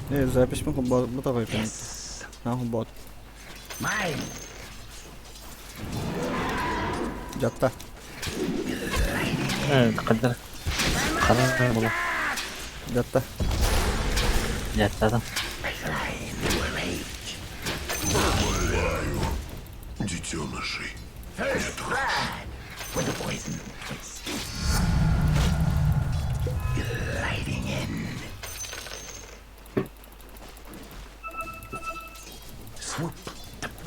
Запись мы бутовой бот. Дьатта. Қадыр. Қадыр була. Дьатта. Дьаттадым. Детенышей. Не трожь.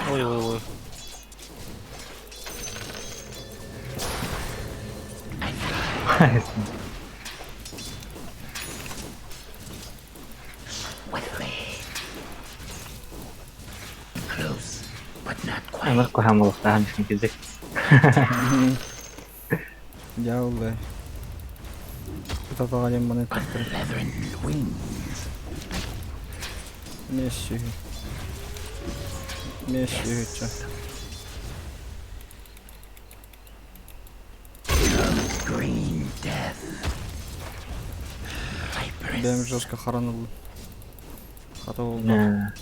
Ой ой ой. Ынырык куһаҕан буолуохтааҕын кирдик. Дьааллай. Кытатаҕа диэн маны эттэхтэрэ. Мессиһи. Мессиһиччэ. Бэйэм жестко харан ыллым. Хата буолбат.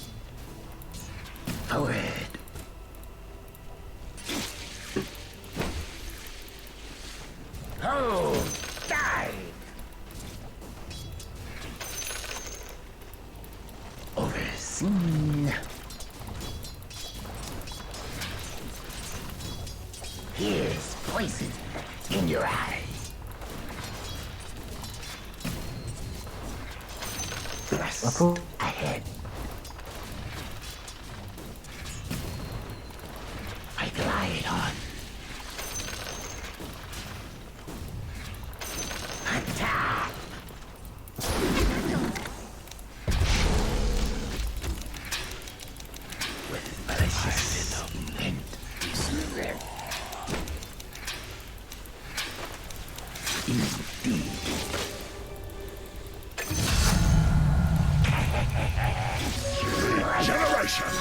Generation!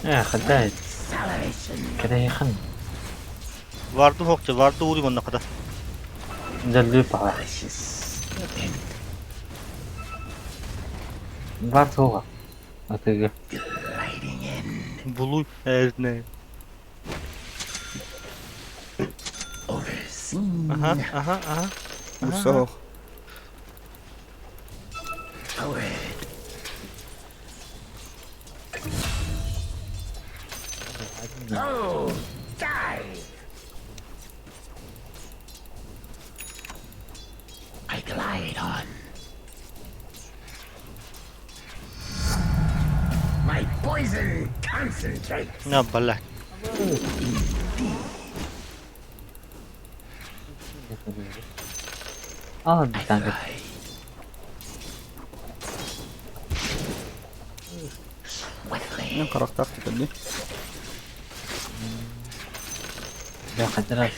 Ээ, хадаа. Кэрэйхэн. Варды хокча, варды уури манна хата. Дьэллүү паҕа. Бар суоҕа. Атыыга. Булуй эрне. Аха, аха, аха. Усох. На, блядь. Ал танк. Мен харахтаах тикэлли. Дьэ хадара.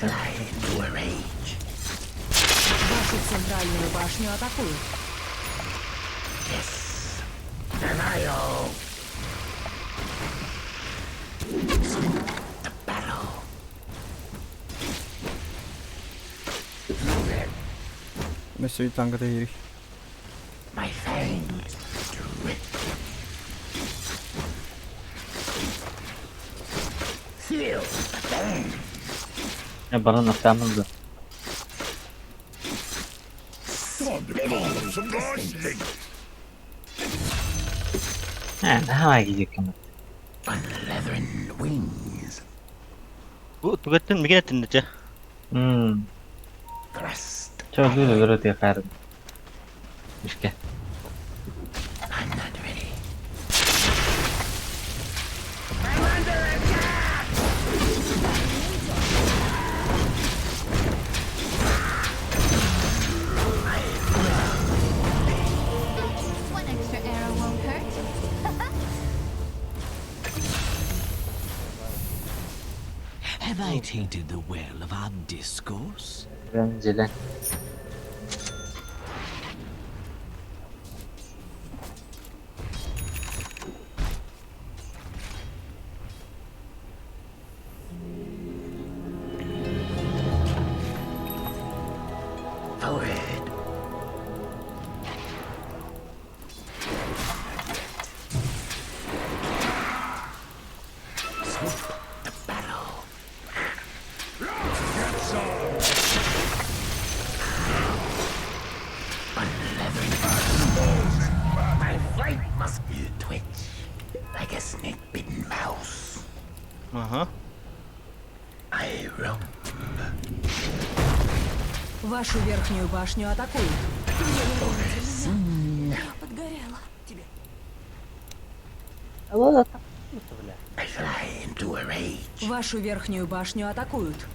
Вашу центральную башню атакуют. Месси танката ири. Э, баран ахтаамын да. Time to call up some lightning! Ээ, наһаа киһи Бу түгэттен миген эттин дече. Мм. Чо дуу өрө тиэ хаар. Ишке. One extra arrow won't hurt. Have I tainted the well of our discourse? Дьэлэн. Forward. Swoop to battle. Unleavened. My flight must you twitch like a snake-bitten mouse. Аха. I roam. Вашу верхнюю башню атакуют. Я подгорела. Тебе I fly into a rage. Вашу верхнюю башню атакуют.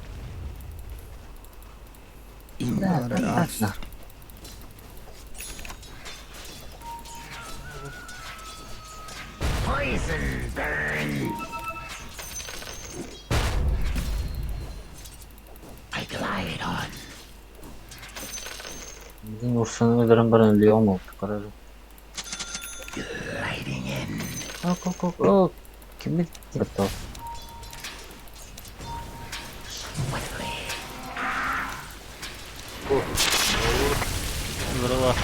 Акс. Poison burn. I glide on. Bizim Ursan'ı öldüren ben ölüyor mu? Kararı. Gliding in. Ok ok ok ok. Kimi tuttu? Swiftly. Здорово.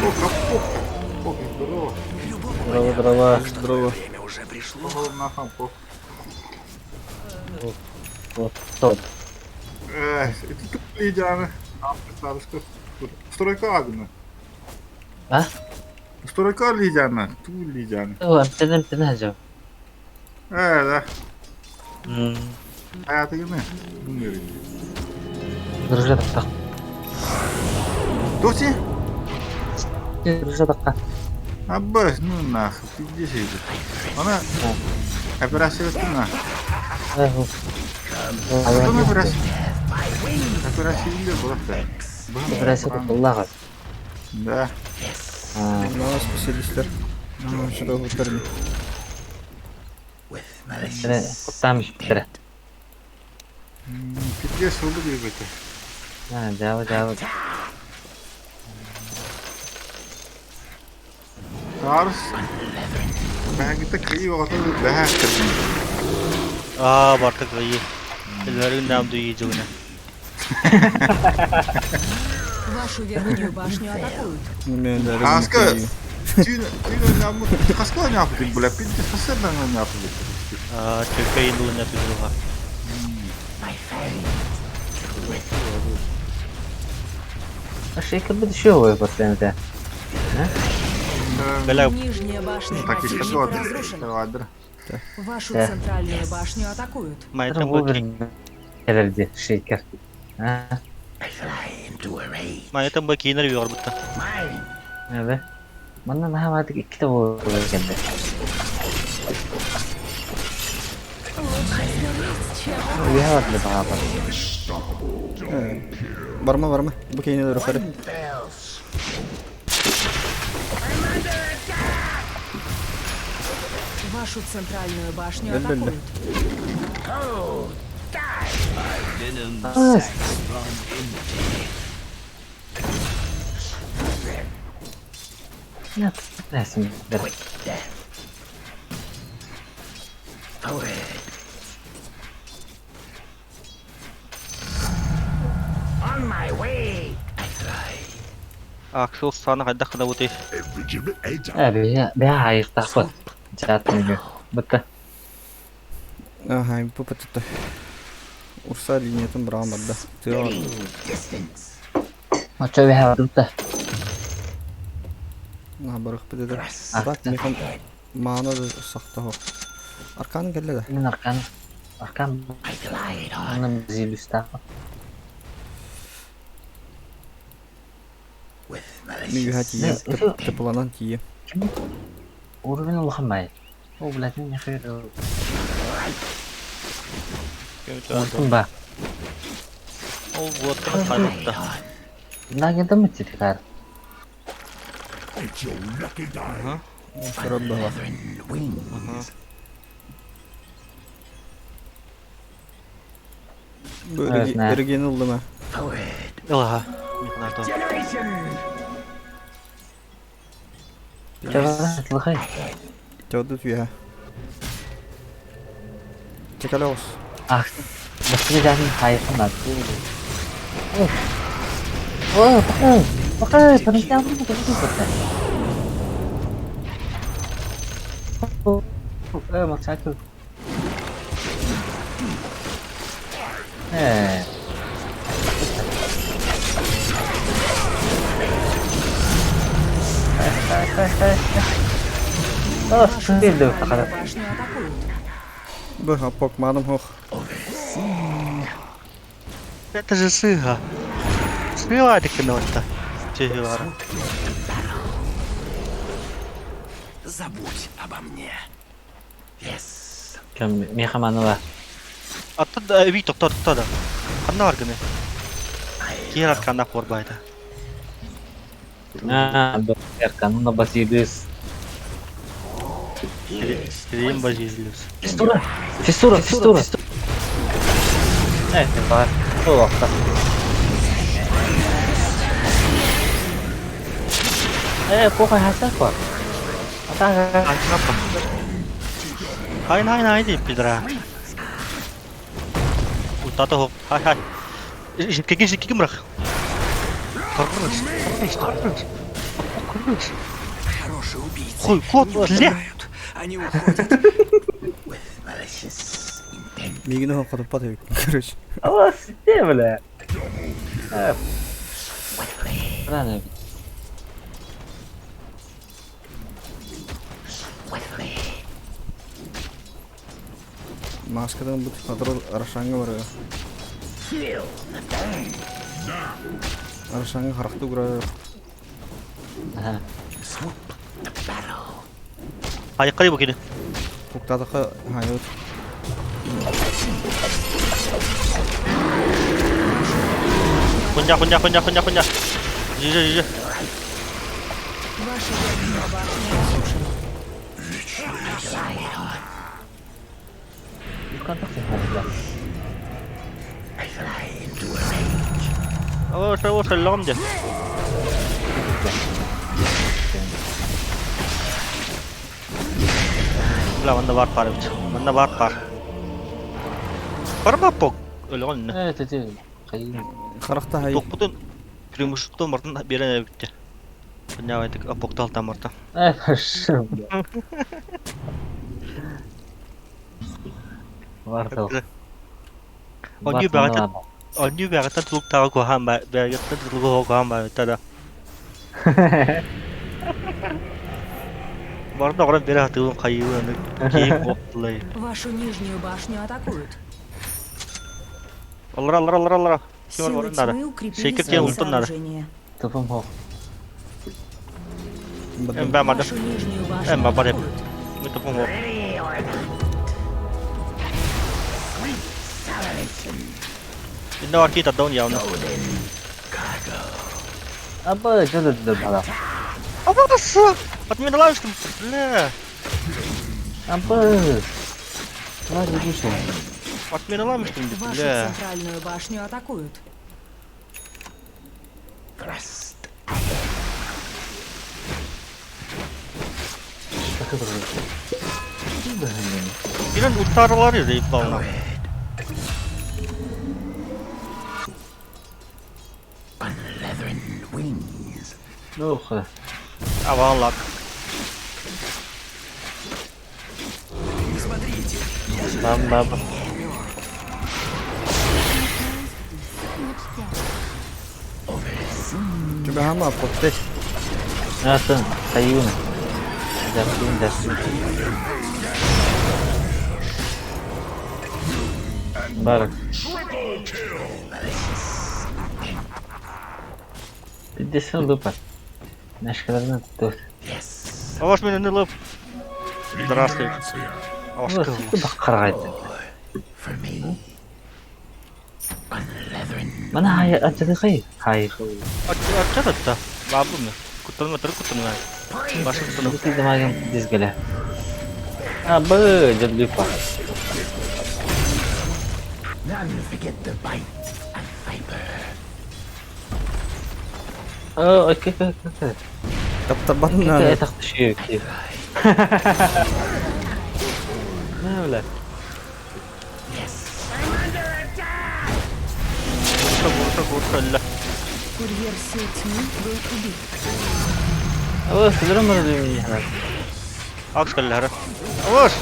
О, капок. Ох, здорово. Здорово, здорово. Здорово. Время уже пришло. Пошел нахуй, пох. Вот топ. Эх, это ты идеально. Стройка агна. А? Стройка лидяна, ту лидяна. О, эмтен эмтен хажа. Э, да. Мм. А ты не. Умери. Дружа такка. Доси? Дружа такка. Абба, ну нахуй, пиздец это. Она операция на. Эх. Что операция? Операция или была? Операция куллага. Да. А, На специалисттер. Что вторник. With тре, malicious. куттам иштере. Пиздец, рубли это. А, жаба жаба. Тарс. Бәһәгитә кыйы вакыты бәһә кырдым. Аа, бартык iyi. Элләрен дәм дуйы жуна. Вашу верхнюю башню атакуют. Хаска. Түйін түйін намы хаска не апды бля пиздец хаска не апды. Аа, төкәй луна түзүгә. My fangs. Шейкер бит шоу пациенте. Бәлә Нижняя башня Так и противника что разрушена. Вашу Да. центральную башню атакуют. майтан бу Келерди шейкер. А, I fly into a rage. Майтан бу кинер югар бутта. Mine. эбе. Манна нахамадык икките болор экенде. лучше сгореть, чем Уя барды баҕа. Барма барма. Бу кейне дөрөхөрү. Fell Вашу центральную башню Бел-бел-бел. атакуют. cold. Die. Venom Ah. sacs run empty. Нет, несин. Quick death. Forward. On my way. I fly. Аксел саны кайда кына бутый. Every edge Э, бия бия айыктакпы. Жаатын Бытта. Ага, бу патта. Урса линиятын браун барда. Тыа. Spitting distance. Мачо бия бытта. На барых бит. Thrust Так, механ маана да сакта. Аркан келле да. Мен аркан аркан I glide on. анын зилүстакпы. With Ми юха malicious. тие. Не, Тепланан тие. Уровень улаханмай. О, блядь, не хер. Ортун ба. Ул вот кайда. Нагеда мытитикар. It's your lucky day. Сырып бала. Feathering wings. Бу Evet, ne? эрген улдыма. Forward. Илха. Михнато. Generation. Чабара лыхай. Тёдут юха. Чекале оҕус. Ахсын. Бастакы чаасын хайыххын наада. О, пока, пока, подожди, подожди, подожди. Молчать. Э. Вашу Стрельдев центральную башню атакуют. Бу апок маным хох. Это же сыга. Сыга это Чегевара. Забудь обо мне. Yes. Мехаманова. Аттан ви тохто тохто да. Ханна бар гыны. Киэр арканна корбайда. А, Эркануна Базилиус. Сирим базилиус. Фистура! Фистура, фистура! Э, бар. Олохта. Э, похуй хасаква. Атака. Хай най най ди пидра. Утата хоп. Хай хай. Житкеге житкеге мырах. Торрус, торрус, торрус. Торрус. Хорошие убийцы. Хуй, кот, Не бля. умирают. Они уходят. With malicious intent. Мигин хох хотуппат эбит. Короче. Алла, сите, бля. Э. Рано. Маскадан бут хатрол арашаңга бар. Арашаңга харахты угра. Ага. Хай кай бу кини. Хуктатака хайот. Хуйня, хуйня, хуйня, хуйня, хуйня. Жиже, жиже. Ваша верхняя башня разрушена. Бля. О, что, что, лом де. Бля, манна бар пар бит. Манна бар пар. Барма пок. Өлгөн. Э, ты Хайын. Харахта хай. Токпутун преимущество мартын берен битте. Хуйня айтык апоктал там марта. Э, хорошо, бля. Вартал. Онью бәгәтә онью бәгәтә тулук тагы кохан ба бәгәтә тулук кохан ба тада. Барда оран бере хатыгын кайыбы кийим коптулай. Вашу нижнюю башню атакуют. Алра алра алра алра. Кимер Силы барын нары. тьмы укрепили Шекер свои тен ултын нары. сооружения. Тупым хох. Эм бә мады. Вашу нижнюю башню Эм ба бар атакуют. Ми тупым хоп. Инна бар кит аддаун явна. Аба, жөдө да бала. Абасы! Отменилаешься, бля. Аба. Ладно, душу. Отменилаешься, Вашу бля. центральную башню атакуют. Thrust. Бирен ультаралар еді ипална. On leathern wings. Ох. Аван лак. Бам бам. Түбә хама апокте. Атын, хайын. Дастун, дастун. Бар. Десен лупа. Нашкаларны тут. Yes. Аваш мен үні лып. Здравствуй. Аваш Ты баккаргайды. For me. On leathern Мана хай ачыгы хай. Ача да. Бабы мы. Кутылма тұр кутылма. Башы кутылма. Бу димагым дизгеле. Абы, жөдлүпа. None forget the bite of viper. О, окей, окей, окей. Таптабатын Кете нары. тактышы. На, бля. Бурса, бурса, бурса өллө. Курьер сил тьмы был убит. О, сыдырым мыры Акс кэллэхэрэ. Ош!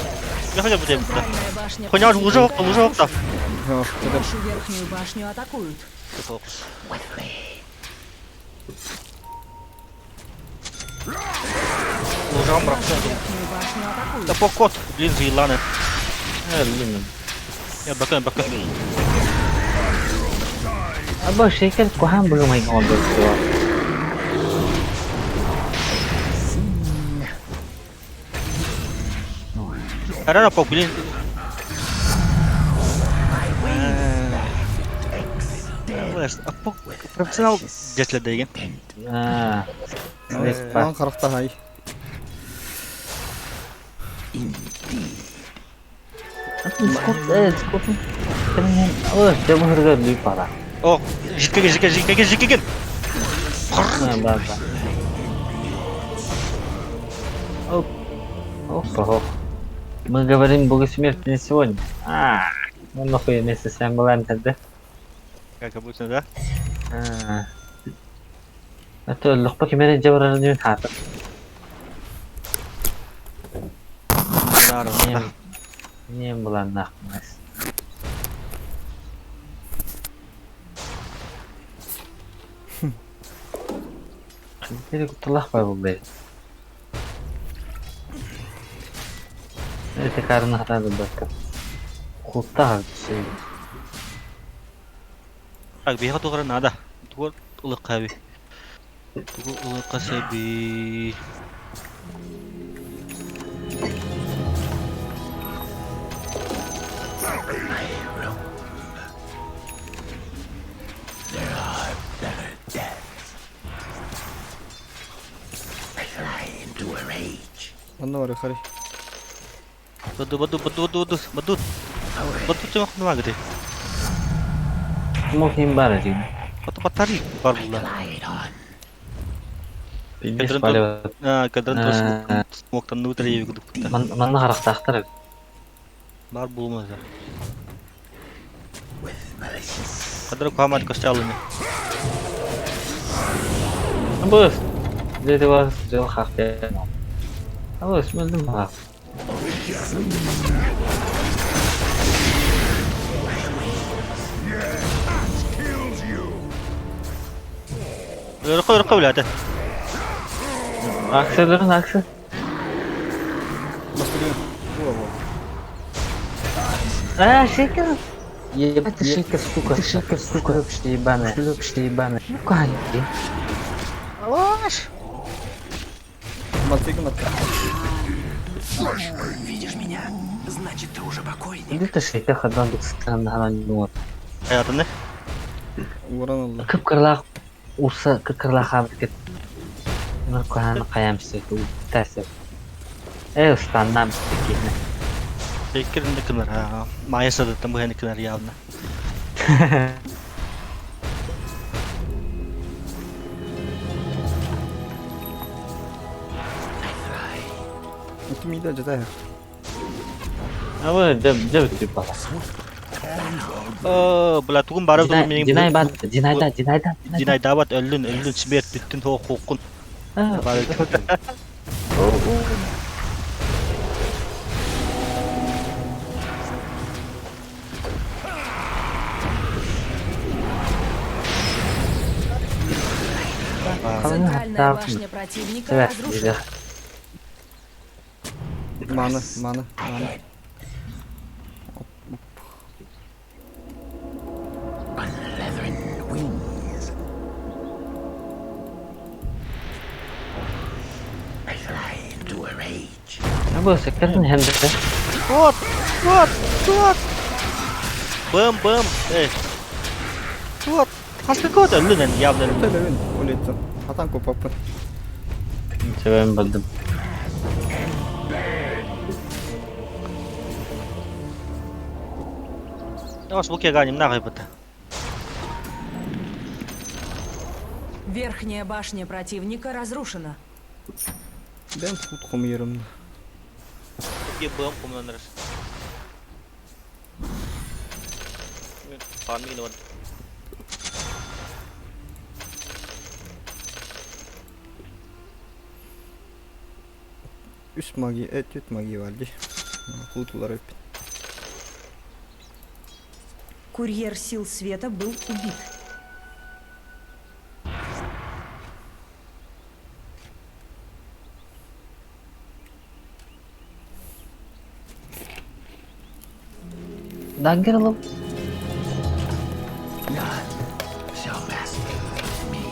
Я хотел бы тебе. Центральная башня Хуйня противника лужок, лужок да. Ох, это Вашу верхнюю башню атакуют. Лужам Вашу бырахта. верхнюю башню атакуют. Да покот, блин, зыйланы. Өллүм. Я бакын, бакын. Або шейкер куһаан быһымайга оҥорбут дуо? Арара пок, блин. А пок профессионал дьэслэ деген. Аа. Ман харахта хай. Скот, скот. О, дьэ бу лүп бара. О, жиккеген, жиккеген, жиккеген, жиккеген. Да, да. Оп. Оп, оп. Мы говорим Богу смерти не сегодня. А, ну нахуй вместе с вами тогда. Как обычно, да? А. Это лохпа кемере жабырарын хата. Не была нахуй. Бери кутулах бай бул Это карны хатады бакка. Кутта şey. Так, биһиэхэ туох эрэ наада. Тугу ылыахха эбий. Тугу ылыахха сөбүй. I fly into a rage. Онно бары хари. Баду, баду, баду, баду, баду, баду. Баду чөмөх нымагыты. Мог им бары дейм. Бatu батари бар була. Glide on. Пиздец Кадран палево. А, кадран тоже смог там внутри кудук. Манна харахтаахтар. Бар булмаза. With malicious Кадран куамат костялыны. Бус. Деди вас жыл хакты. Абыс, мөлдүм ба. Kills you. Өркө өркө билете. Акселерин аксы. Бастырын. Була була. А, шейкер. Ебать ты шейкер, сука. Ты шейкер, сука. Шлепшти ебаная. Шлепшти ебаная. Ну кай. Мантыгын атта. Видишь меня? Значит, ты уже покойник. Иди ты шейкер хадан дукстан ханан нур. Аятыны. Уран алла. Кып-кырлаах урса кып-кырлаах хаабыт кет. Нур куһааны хайамсы тәсеп. Э, устаннам кихне. Шейкерин кимлер. Майя там бу кимлер явно. Кимиде жата. Абы жеп жеп тип бала. О, бла тугун бары тугун менин. Динай бат, динайда, динайда, Динай дабат өллүн, өллүн смерть бүттүн тоо кукун. Бары. Центральная башня противника разрушена. Маны, маны, маны. On leathern wings. I fly into a rage. Абы секерин хенде. Вот, вот, вот. Бым, бым. Эй. Вот. Хаска код өллүн явно. Төлөбүн олеттен. Атан копаппын. Себебин билдим. Ос бу кеганим нагай бата. Верхняя башня противника разрушена. Бен тут хомуйрум. Ке бым кумнанырыс. Farming гына бар. Үс магия, э, түөрт магия баар дии. Кулутулар эппит. Курьер сил света был убит. Dagger ылып None shall master me.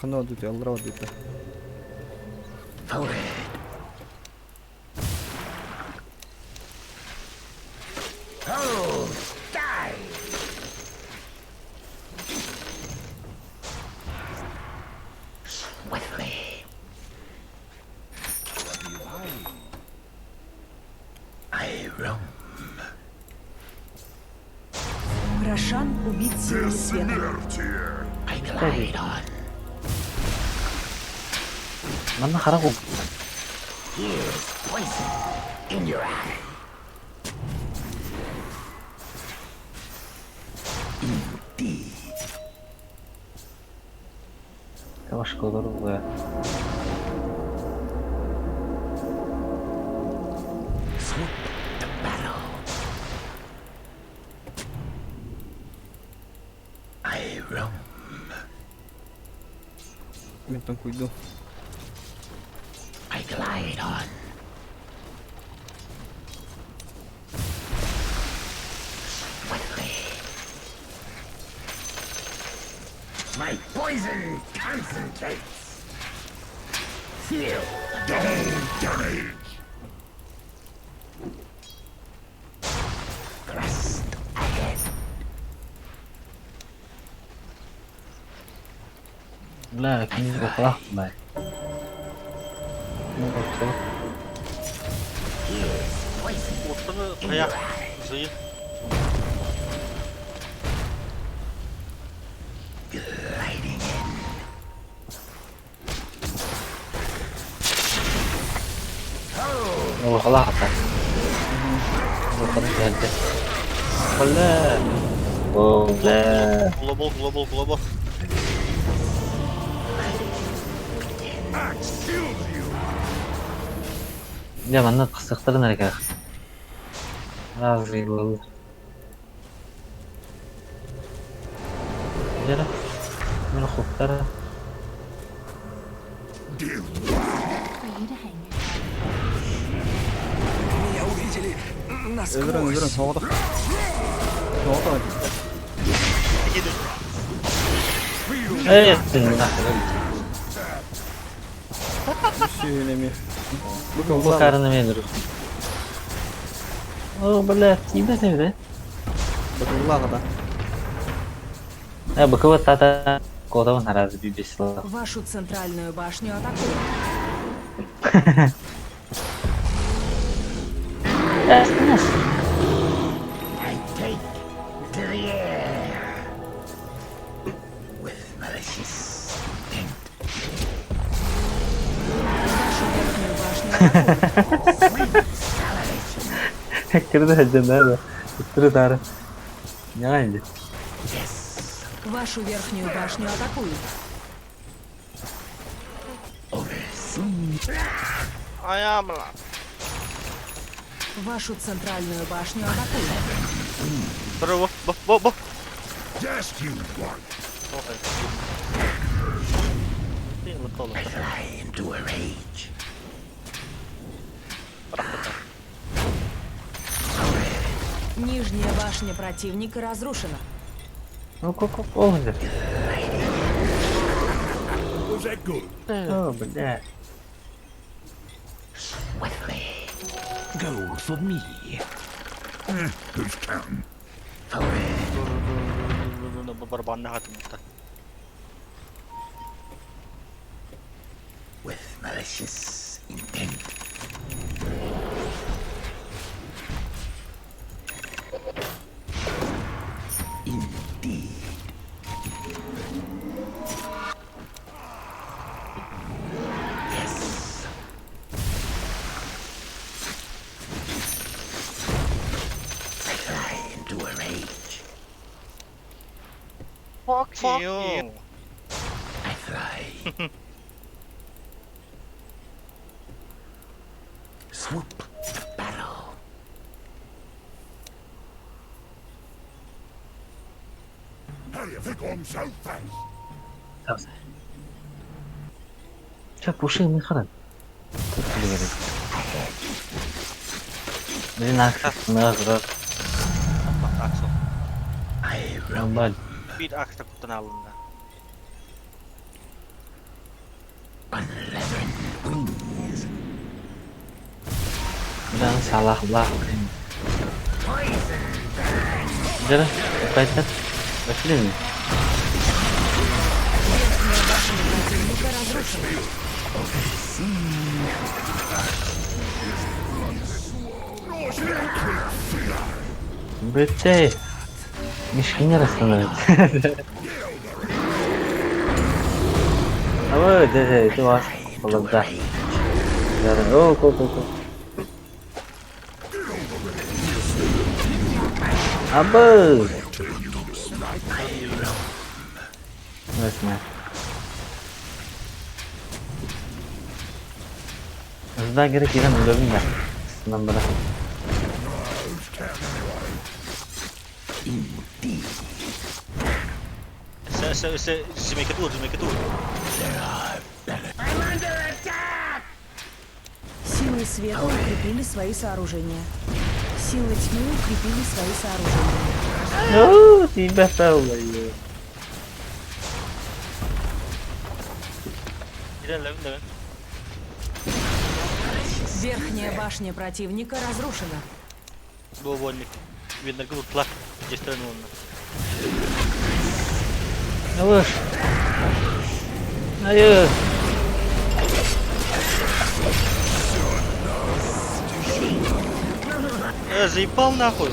Ханна барбыт аллара барбыт да. Forward. Oh, die! Swiftly. I roam. Рошан убит силами света. Бессмертие! I glide on. Манна харах уу. Here's poison in your eye. Indeed. Башка олор бу. Swoop to battle. I roam. Мин танкуйду. I glide on. Swiftly. My poison concentrates. Feel Double damage! thrust ahead. Бля, кини бахлах бай. Ну вот. Here's poison Оттаны in your таяқ. eye. Зыйы. Gliding in. Бахлах ата. Бахлах. Бля. О, бля. Глобал, глобал, глобал. Axe kills you! Дьэ манна тахсыахтарын эрэ кээх. Разыйлыл. Дьэ, мин хуктара. For you to hang your Меня увидели Өлөрөн насквозь. өлөрөн соҕотох. Соҕотох. Эй, ты нахуй. Сүүнэми. Бу Бу карны мен рус. О, бля, тиийбэт эбит ээ. Быкыллаах да. Э, быкыбы тата кодабын харазы бибесила. Вашу центральную башню атакуют. I take to the air with malicious intent. Вашу верхнюю башню атакуют. Кирде хаджанара. Туттуру тары. Няга инде. Yes, Вашу верхнюю башню атакуют. overseen. Ая, бля. Вашу центральную башню атакуют. Бро, бо, бо, бо. Just you want. I fly into a rage. Нижняя башня противника разрушена. Ну, ко ко ко инде. Was that good? О, бля. Swiftly. Gold for me. Who's counting? Forward. Барабанна хатымта. With malicious intent. Indeed. Yes. Fuck you. I fly. Swoop to battle. How do you think I'm so fast? Чё, пуши мы харан. Тут говорит. Блин, Акс, раз, раз. Axel. I roam. Нормально. Bir Axel kutan alındı. On leathern wings. Блин, салах, блах, блин. Жара, опять Блин. Верхняя башня противника разрушена. Быстрее. Мишки не расстановится. А вот, да, да, это вас. Да. Да, о, ко, ко, ко. Абы! Восьмая. Сюда gerek yine öldürdüm ya. Şundan bırak. Se se se make it make it Силы света укрепили свои сооружения. Силы тьмы укрепили свои сооружения. Ну, тебя стало. Gidelim demin. Верхняя башня противника разрушена. Bu bonlik. Winner gurtlar. Gestiren onunla. Алыш. Hayır. Заебал нахуй.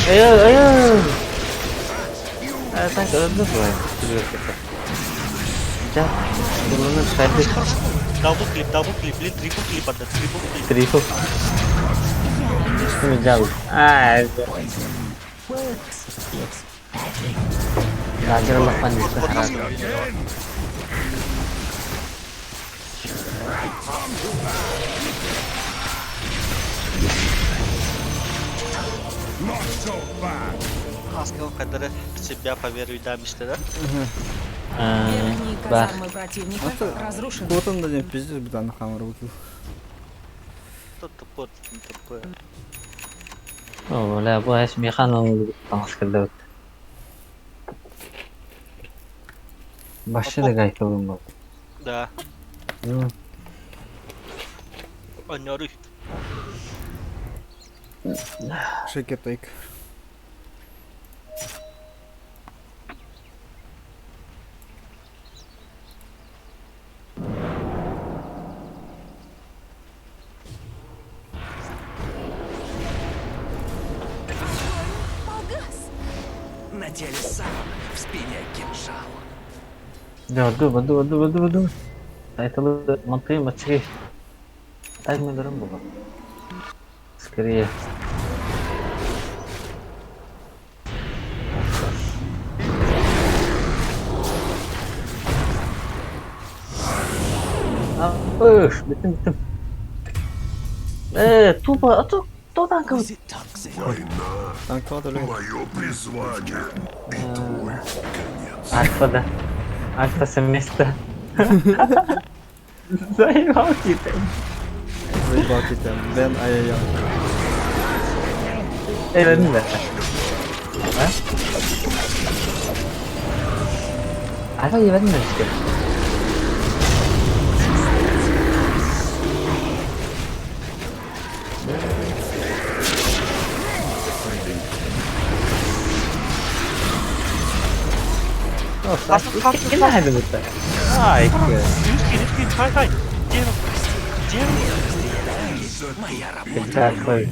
Hayır, hayır. Так, öldü bu. Да, bunu şarkı Double clip, double clip, блин, triple clip отда, triple clip. Трифл. Что делал? А, это. गाजर लफन जिसका खराब Not so fast. Haskell kadar себя поверю да миште да? Верхние Да. казармы противника Это- разрушены. Вот он да не пиздец битан хамар выкил. Тут тупой, тупой. О, бля, бу эс механон таҥас кэллэбит. Башчы да гайтылым был. Да. Онёры. Shake it take. Погас! На теле саван, в спине кинжал. Да, дуба, дуба, дуба, дуба, дуба. Айтылы мантыйм ачыгы. Так мы дурым было. Скорее. А, битим, битим. Тупо, а то, то танк. Was it toxic? Война. Танк то ли. Мое призвание. И твой конец. Альфа, да. Альфа совместо. Заебал тебя. Заебал тебя. Бен, ай-яй-яй. Эй, да. А? Альфа ебать на Ай, Üç gün, hay hay. Diyelim. Diyelim. Моя работа. Такой.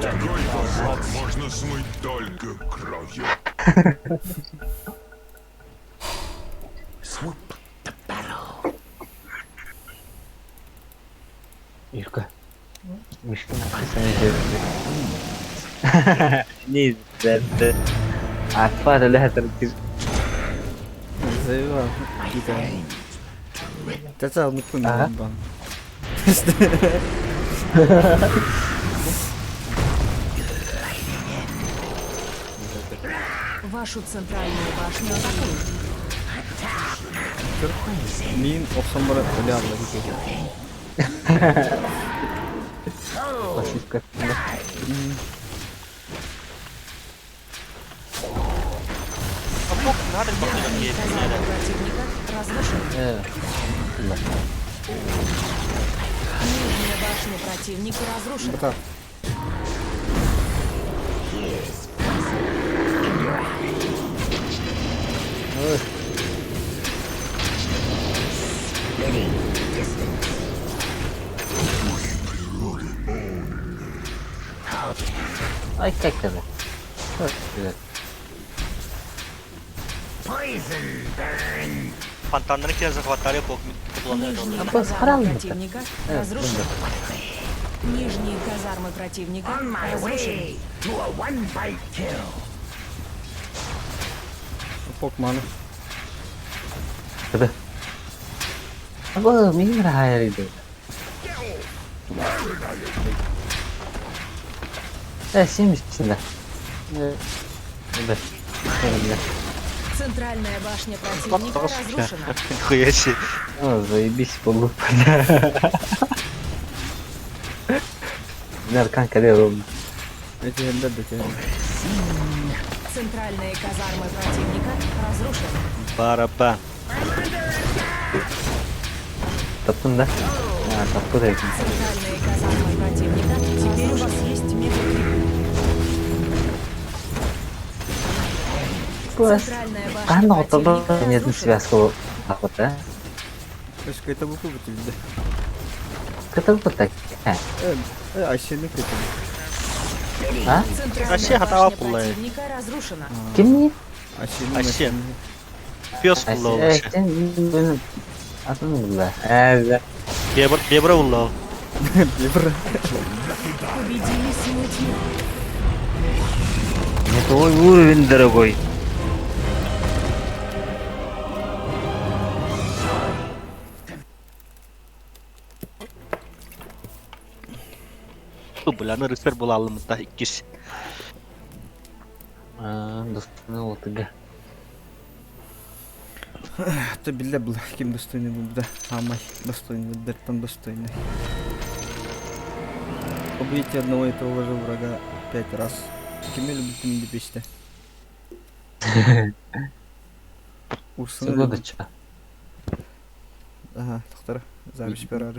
Такой позор можно смыть только кровью. Swoop to battle. Юрка. Мишка написано. Не, да. Атпа да тыртыр. Заебал. Тата алмыкпын Ага. бан. Вашу центральную башню атакуют. Мин охсон бара өлө алла Пассивка. Апок надо Верхние казармы противника разрушены. Нижняя башня противника разрушена. Бата. Ай, как это? Poison burn. Фонтаннары кире захватали пок Нижние А казармы посрал противника разрушены. Нижние казармы противника On my разрушены. way to a one-bite kill. Пок маны. Да. Або мин рахайр иде. Э, 70 да. Э, Да. Да. Центральная башня противника разрушена. Нихуя себе. О, заебись, полупа. Наркан каде Эти хендер да те. Центральные казармы противника разрушены. Барабан. Таптым да? А, тапты да екен. Центральные казармы противника. Теперь у вас есть мегакрипы. Класс. Центральная башня Қандай противника отырды нетін разрушена. связка болып да? Өшкө это бу бутилде. Кытыл так. Э, э, Айшени көтү. А? Центральная Вообще готова башня пулая. противника разрушена. Ким не? Айшени. Айшен. Пес булла вообще. Сен менің атым булла. Ә, да. Бебр, бебра булла. Бебр. Победили силы тьмы. Не твой уровень, дорогой. Бля, ну рыцарь була алымызда иккис. А, достойный отыга. Это биле был, ким достойный был, да. Амай, достойный, дертан достойный. Убейте одного и того же врага пять раз. Кими любит мини печте? Урсуну Сегодня Ага, доктор, запись пера.